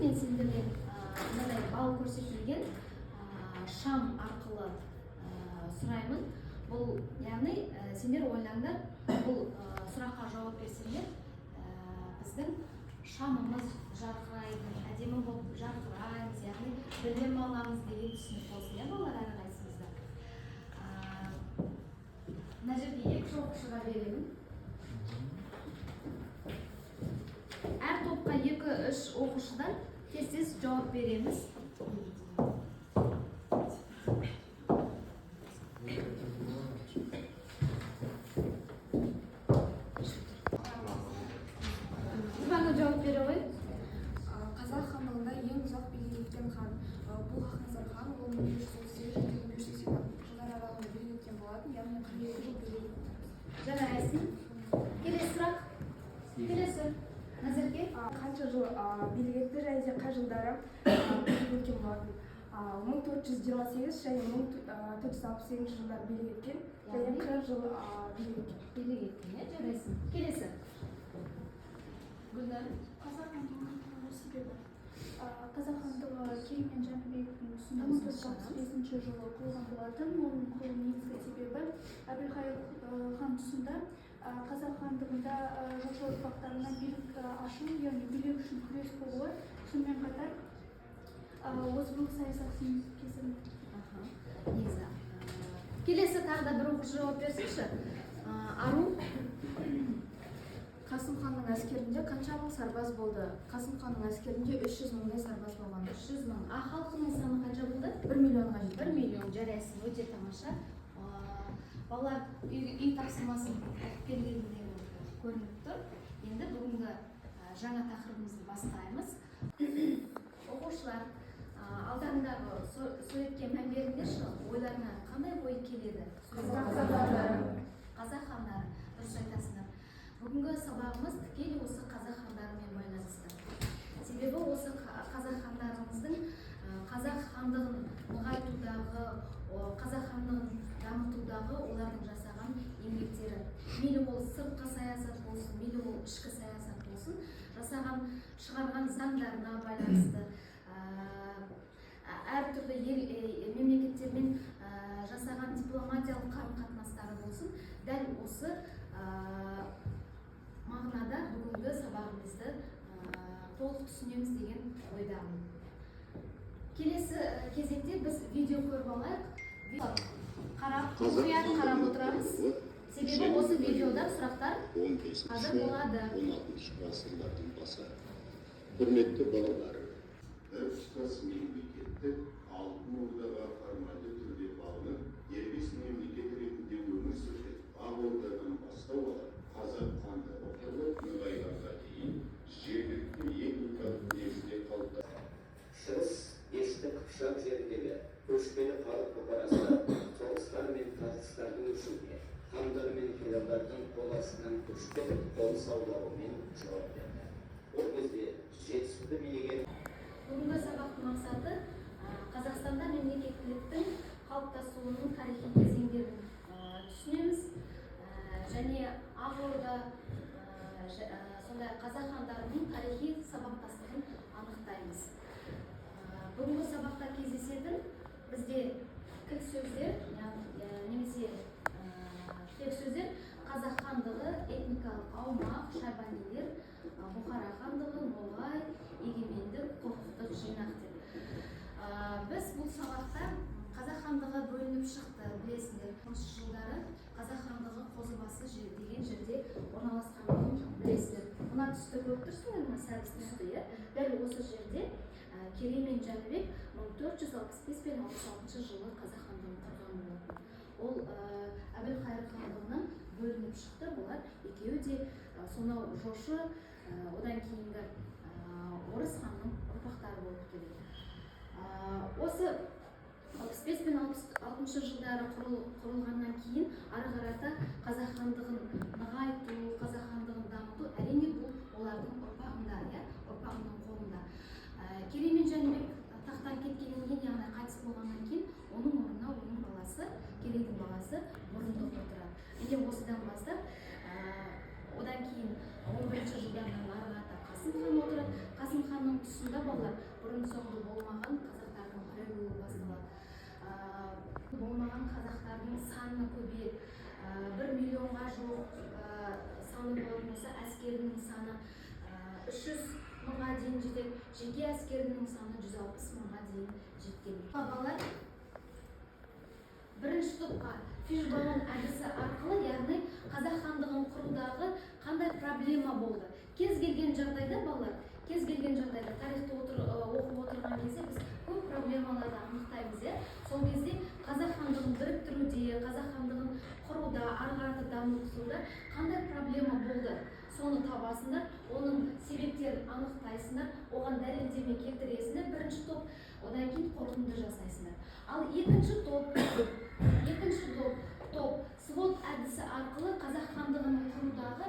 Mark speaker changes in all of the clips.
Speaker 1: Мен сендерден мынандай балл көрсетілген шам арқылы сұраймын. Бұл, яғни, сендер ойлаңдар, бұл сұраққа жауап берсеңдер, біздің шамымыз жарқырайды, әдемі болып жарқыраймыз, яғни білім аламыз деген түсінік болсын, иә, балалар, әрқайсымызда. Мына жерде екі оқушыға беремін. Әр топқа екі үш оқушыдан тез тез жауап береміз. Гүлбану, жауап бере ғой.
Speaker 2: Қазақ хандығында ең ұзақ билік еткен хан бұл Хақназар хан. Ол 1538 және 1580 жылдар аралығында билік еткен болатын, яғни 42 жыл билік етті.
Speaker 1: Жарайсың. Келесі сұрақ. Келесі, Назерке.
Speaker 2: Қанша жыл билік етті және де қай жылдары билік еткен болатын? 1428 және 1468 жылдары билік еткен және
Speaker 1: Яғни?
Speaker 2: 40 жыл билік еткен.
Speaker 1: Билік еткен, иә, жарайсың. Келесі, Гүлнар.
Speaker 3: Қазақ хандығының құрылу себебі. Қазақ хандығы Керей мен Жәнібектің тұсында 1465 жылы құрылған болатын. Оның құрылу негізгі себебі Әбілхайыр хан тұсында Қазақ хандығында Жошы ұрпақтарына билік ашу, яғни билік үшін күрес болуы, сонымен қатар озбырлық саясатының кесірінен.
Speaker 1: Аха, негізі келесі тағы да бір оқушы жауап берсінші. Ару.
Speaker 4: Қасым ханның әскерінде қанша мың сарбаз болды? Қасым ханның әскерінде 300 мыңдай сарбаз болған.
Speaker 1: 300 000. А халқының саны қанша болды?
Speaker 4: 1 миллионға жетті.
Speaker 1: 1 миллион, жарайсың, өте тамаша. Балалар, үй тапсырмасын оқып келгендері көрініп тұр. Енді бүгінгі жаңа тақырыбымызды бастаймыз. Оқушылар, алдарындағы суретке мән беріңдерші. Ойларыңа қандай ой келеді?
Speaker 2: Қазақ хандары.
Speaker 1: Қазақ хандары, дұрыс айтасыңдар. Бүгінгі сабағымыз тікелей осы қазақ хандарымен байланысты, себебі осы қазақ хандарымыздың қазақ хандығын нығайтудағы, қазақ хандығын дамытудағы олардың жасаған еңбектері, мейлі ол сыртқы саясат болсын, мейлі ол ішкі саясат болсын, жасаған, шығарған заңдарына байланысты, әртүрлі ел, мемлекеттермен жасаған дипломатиялық қарым қатынастары болсын, дәл осы мағынада бүгінгі сабағымызды толық түсінеміз деген ойдамын. Келесі кезекте біз видео көріп алайық. Қарап, мұқият қарап отырамыз, себебі осы видеода сұрақтар
Speaker 5: 15-ші,
Speaker 1: қазір болады.
Speaker 5: 16 ғасырлардың басы. Құрметті балалар, біртұтас мемлекеттік Алтын Ордаға формальды түрде бағынып, дербес мемлекет ретінде өмір сүрген Ақ Ордадан бастау алып, Қазақ хандығы құрылып, нығайғанға дейін жергілікті этникалық негізде қалыптасқан
Speaker 6: Шығыс Дешті Қыпшақ жеріндегі көшпелі халық бұқарасы соғыстар мен тартыстардың өшуіне, хандар мен феодалдардың қол астынан көшіп кетіп, қоныс аударуымен жауап берді. Ол кезде Жетісуды билеген
Speaker 1: Бүгінгі сабақтың мақсаты Қазақстанда мемлекеттіліктің қалыптасуының тарихи кезеңдерін түсінеміз және Ақ Орда, сондай қазақ хандарының тарихи сабақтастығын анықтаймыз. Бүгінгі сабақта кездесетін бізде кілт сөздер, яғни, немесе тірек сөздер: Қазақ хандығы, этникалық аумақ, шайбанилер, Бұхара хандығы, Ноғай, егемендік, құқықтық жинақ деп. Біз бұл сабақта Қазақ хандығы бөлініп шықты, білесіңдер. Жылдары Қазақ хандығы Қозыбасы деген жерде орналасқандығын білесіздер. Мына түсті көріп тұрсыңдар ма? Сәбіз түсті, иә. Дәл осы жерде Керей мен Жәнібек 1465 пен 66 жылы Қазақ хандығын құрған болатын. Ол Әбілқайыр хандығынан бөлініп шықты. Бұлар екеуі де сонау Жошы, одан кейінгі Орыс ханның ұрпақтары болып келеді. Осы 65 пен 66 жылдары құрылғаннан кейін ары қарата Қазақ хандығын нығайту, Қазақ хандығын дамыту, әрине, бұл олардың ұрпағында, иә, ұрпағының қолында. Керей мен Жәнібек тақтан кеткеннен кейін, яғни қайтыс болғаннан кейін, оның орнына оның баласы, Керейдің баласы Бұрындық отырады. Міне, осыдан бастап, одан кейін 11 жылдардан ары қарата Қасым хан отырады. Қасым ханның тұсында тұсында, балалар, бұрын соңды болмаған қазақтардың бірігуі басталады. Болмаған қазақтардың саны көбейеді. 1 миллионға жуық саны болатын болса, әскерінің саны 300 мыңға дейін жетеді, жеке әскерінің саны 160 мыңға дейін жеткен. Балалар, бірінші топқа фишбаун әдісі арқылы, яғни Қазақ хандығын құрудағы қандай проблема болды? Кез келген жағдайда, балалар, кез келген жағдайда тарихты оқып отырған кезде біз көп проблемаларды анықтаймыз, иә. Сол кезде Қазақ хандығын біріктіруде, Қазақ хандығын құруда, ары қарата дамытуда қандай проблема болды, соны табасыңдар, оның себептерін анықтайсыңдар, оған дәлелдеме келтіресіңдер, бірінші топ. Одан кейін қорытынды жасайсыңдар. Ал екінші топ SWOT әдісі арқылы Қазақ хандығын құрудағы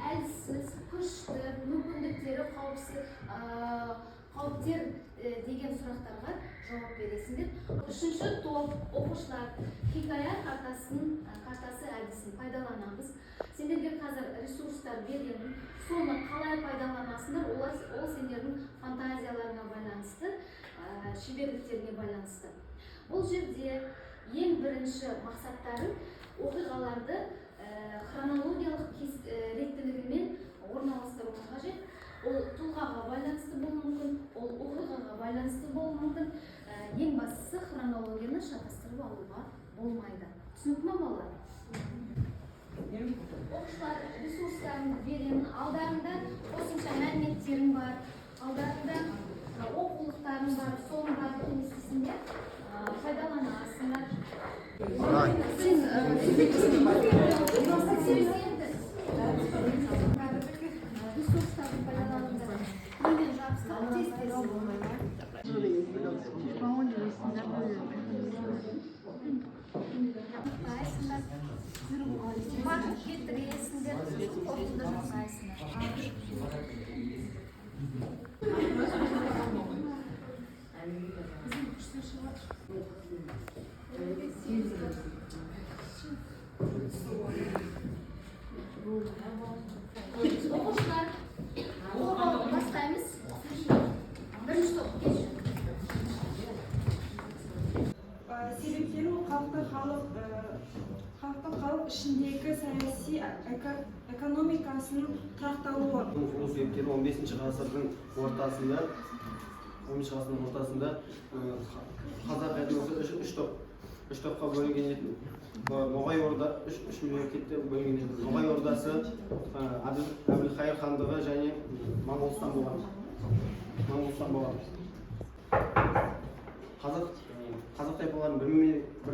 Speaker 1: әлсіз, күшті, мүмкіндіктері, қауіптер деген сұрақтарға жауап бересіңдер. Үшінші топ оқушылар хикая картасы әдісін пайдаланамыз. Сендерге қазір ресурстар беремін, соны қалай пайдаланасыңдар, ол сендердің фантазияларыңа байланысты, шеберліктеріңе байланысты. Бұл жерде ең бірінші мақсаттарың оқиғаларды хронологиялық реттілігімен орналастыру қажет. Ол тұлғаға байланысты болуы мүмкін, ол оқиғаға байланысты болуы мүмкін. Ең бастысы, хронологияны шатастырып алуға болмайды. Түсінікті ма, балалар? Оқушылар, ресурстарыңды беремін. Алдарыңда қосымша мәліметтерің бар, алдарыңда оқулықтарың бар, соның барлығын не істейсіңдер? Пайдаланасыңдар. Сен себепті ресурстарды пайдаланыңдар, немен жабыстырып, тез тез анықтайсыңдар, факт келтіресіңдер, қорытынды жасайсыңдар. Оқушылар, қорғауды бастаймыз. Бірінші топ, келші.
Speaker 7: Себептері ол халықтың халық ішіндегі саяси экономикасының тұрақталуы.
Speaker 8: Бұл құрылу себептері 15 ғасырдың ортасында қазақ этносы үш топқа бөлінген еді. Ноғай Орда үш мемлекетте бөлінген еді. Ноғай Ордасы, Әбілхайыр хандығы және Моңғолстан болған. Қазақ тайпаларын бір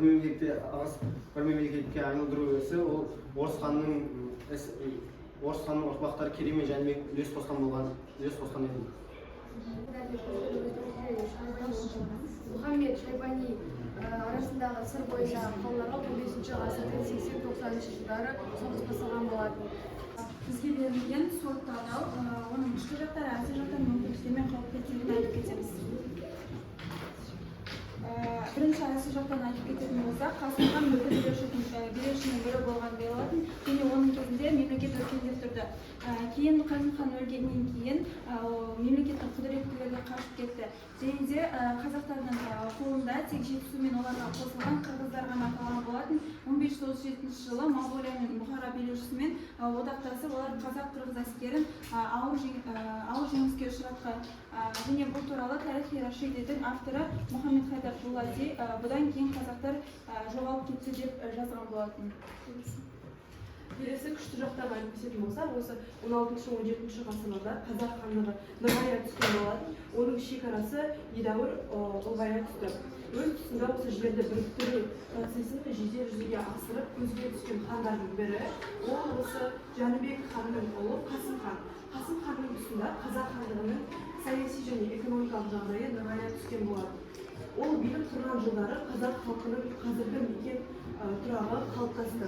Speaker 8: мемлекетте ығысып, бір мемлекетке айналдыру ісі ол орыс ханның ұрпақтары Керей мен Жәнібек үлес қосқан еді.
Speaker 2: Мұхаммед Шайбани арасындағы Сыр бойындағы қалаларға 15 ғасырдың 80-90 жылдары соғыс басталған болатын.
Speaker 7: Бізге берілген SWOT талдау, оның күшті жақтары, әлсіз жақтары, мүмкіндіктері мен қауіп қатерлерін айтып кетеміз. Бірінші әлсіз жақтан айтып кететін болсақ, Қасым хан мөлтек билеушінің бірі болған болатын және оның кезінде мемлекет өркендеп тұрды. Кейін Қасым хан өлгеннен кейін ол мемлекеттің құдіреттілігі қашып кетті және де қазақтардың қолында тек Жетісу мен оларға қосылған қырғыздар ғана қалған болатын. 1537 жылы Моңғолия мен Бұхара билеушісімен одақтасып, олар қазақ қырғыз әскерін ауыр жеңіліске ұшыратқан. Және бұл туралы Тарихи Рашидидің авторы Мұхаммед Хайдар Дулати бұдан кейін қазақтар жоғалып кетті деп жазған болатын.
Speaker 9: Келесі күшті жақтан айтып кететін болсақ, осы 16-17 ғасырларда Қазақ хандығы нығая түскен болатын, оның шекарасы едәуір ұлғая түсті. Өз тұсында осы жерді біріктіру процесін жедел жүзеге асырып, көзге түскен хандардың бірі ол осы Жәнібек ханның ұлы Қасым хан. Қасым ханның тұсында Қазақ хандығының саяси және экономикалық жағдайы нығая түскен болатын. Ол билік құрған жылдары қазақ халқының қазіргі мекен тұрағы қалыптасты.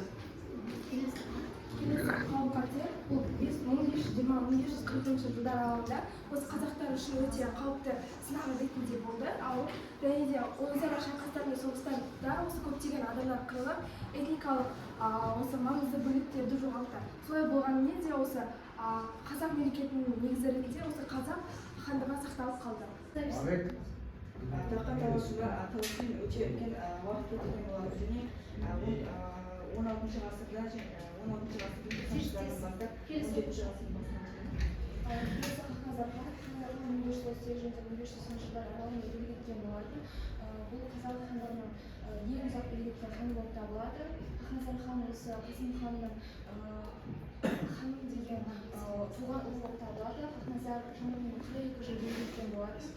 Speaker 2: Келесі қауіп қатер бұл 1520-1540 жылдар аралығында осы қазақтар үшін өте қауіпті сынақ ретінде болды. Ал және де өзара шайқастар мен соғыстарда осы көптеген адамдар қырылып, этникалық осы маңызды бөліктерді жоғалтты. Солай болғанымен де осы қазақ мемлекетінің негізі ретінде осы қазақ хандығы сақталып қалды.
Speaker 10: Таққа таласуға таласпен өте үлкен уақыт кетірген болатын және 16-ғасырда, 16-ғасырдың 90-жылдарынан бастап 17-ғасырдың басына дейін.
Speaker 4: Келесі Хақназар хан. Хақназар хан 1538 және 1590 жылдар аралығында билік еткен болатын. Бұл қазақ хандарының ең ұзақ билік еткен хан болып табылады. Хақназар хан осы Қасым ханның ханым деген туған ұлы болып табылады. Хақназар шамамен 42 жыл билік еткен болатын.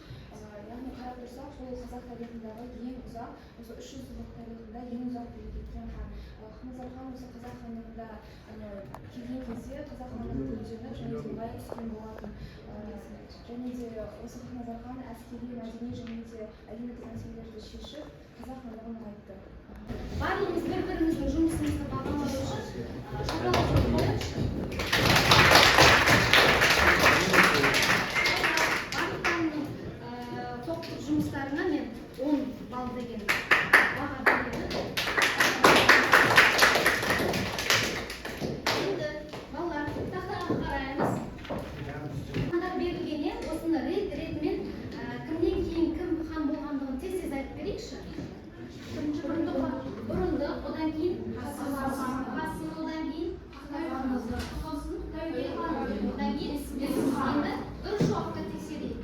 Speaker 4: Яғни қарап тұрсақ, бұл қазақ тарихындағы ең ұзақ, осы 300 жылдық тарихында ең ұзақ билік еткен хан. Хақназар хан осы қазақ хандығында келген кезде қазақ хандығы гүлденіп және де нығая түскен болатын. Және де осы Хақназар хан әскери, мәдени және де әлеуметтік мәселелерді шешіп, қазақ хандығын нығайтты.
Speaker 1: Барлығымыз бір біріміздің жұмысымызды бағалау үшін шапалақ ұрып қояйықшы. Барлықтарының топтық жұмыстарына мен 10 балл деген баға беремін. Енді, балалар, тақтаға қараймыз. Хандар берілген, иә, осыны рет ретімен кімнен кейін кім хан болғандығын тез тез айтып берейікші. Бірінші Бұрындық, Бұрындық, одан кейін Қасым, Қасым, одан кейін Тәуке, одан кейін Есім хан. Енді дұрыс жауапты тексерейік.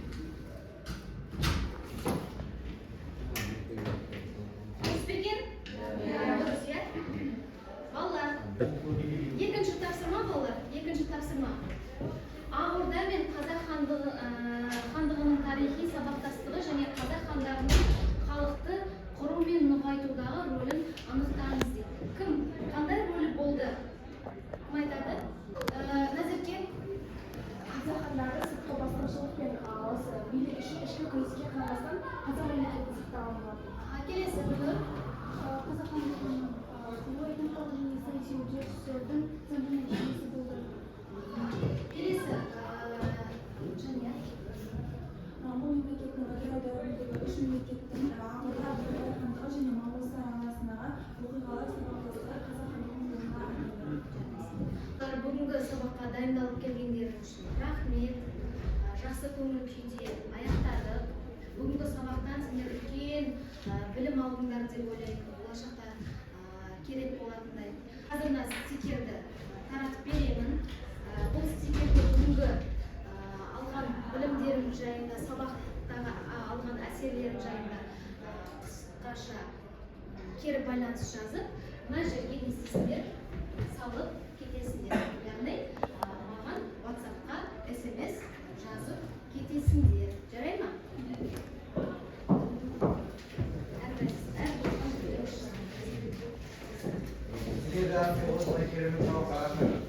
Speaker 1: Дұрыс па екен? Дұрыс, иә? Балалар, екінші тапсырма, балалар, екінші тапсырма. Ақ Орда мен Қазақ хандығының тарихи сабақтастығы және қазақ хандарының халықты құру мен нығайтудағы рөлін анықтаңыз дейді. Кім, қандай рөлі болды? Кім айтады? Назерке.
Speaker 2: Қазақ хандары сыртқы басқыншылық пен осы билік үшін ішкі күреске қарамастан қазақ мемлекетін сақтаған болатын.
Speaker 1: Келесі, Гүлнұр.
Speaker 3: Қазақ хандығының құрылуы этникалық және саяси өзгерістердің заңды нәтижесі болды.
Speaker 1: Келесі, Жания.
Speaker 7: Бұл мемлекеттің ыдырау дәуіріндегі үш мемлекеттің, Ақ Орда, Әбілқайыр хандығы және Моғолстан арасындағы оқиғалар сабақтастығы қазақ хандығының орнына айналды.
Speaker 1: Бүгінгі сабаққа дайындалып келгендерің үшін рахмет. Жақсы көңіл күйде аяқтадық. Бүгінгі сабақтан сендер үлкен білім алдыңдар деп ойлаймын. Болашақта керек болатындай. Қазір мына стикерді таратып беремін. Бұл стикерді бүгінгі алған білімдерің жайында, сабақтағы алған әсерлерің жайында қысқаша кері байланыс жазып, мына жерге не істейсіңдер? Салып кетесіңдер. Яғни маған WhatsApp-қа SMS жазып кетесіңдер. Жарай ма? Әрқайсысы әрбір.
Speaker 11: Сізге де осылай керемет сабаққа рахмет.